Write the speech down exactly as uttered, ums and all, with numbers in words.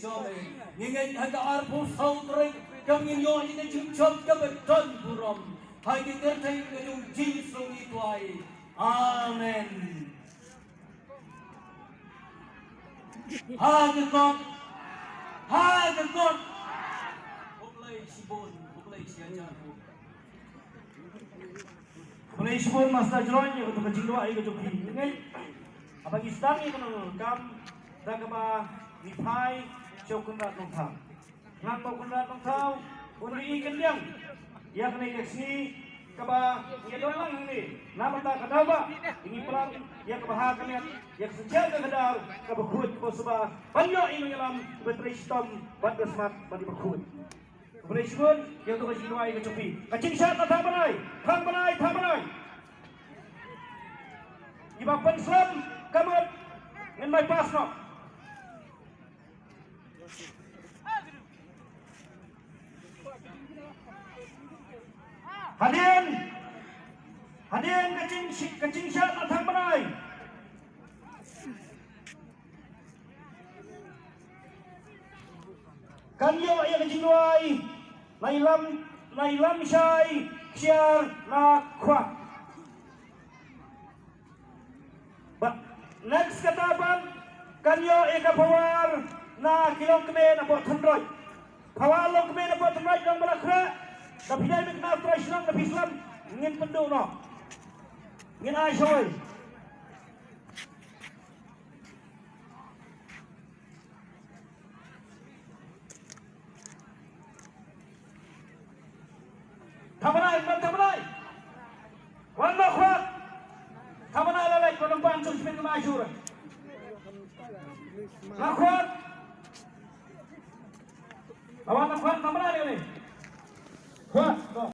Ngi ngeit ha ka arphew saw tarik kam ngin ïoh ïa ka jingshop kaba don burom. Ha ka kyrteng ka jong u Jisu ngi duwai. Amen. Ha ka kot. Ha ka kot. Khublei shibun, khublei shihajar. Khublei shibun Master Jrong ïa kata ka jingduwai ka jong phi. Ngi ngeit haba ngi sdang ïa kane ka kam da kaba ngi phai sha u Kynrad Nongthaw. Ngan ba u Kynrad Nongthaw un ïohi kyndiang ïa kane ka sngi kaba ngi don lang hangne. Na bynta ka daw ba ngi plan ïa kaba ha ka met ïa ka synshar ka khadar kaba khuid kaba suba ban ïoh ïa u nongïalam ba trei shitom bad ba smat bad ba khuid. Khublei shibun ïa ka jingduwai ka jong phi. Ka jingshad na thang bnai, thang bnai, thang bnai. Iba pynslem ka mut ngin mai pass noh. Hadien, hadien ka jing, ka jingshad na thang bnai. Kan ïoh ïa ka jingduwai na i lam, na i lam shai ksiar na khwat. Ba next kata pat kan ïoh ïa ka power na ki longkmie na Pok Tynroi. Power longkmie na Pok Tynroi dang ba la khreh. Da phi dei ban kynmaw trai shnong da phi slem ngin pynduh noh. Ngin ai shoi. Thamanai, man thamanai. Wan ma khwat. Thamanai la lai ko nang pan chung smin ma shura. Ma khwat. Wan ma khwat thamanai ni.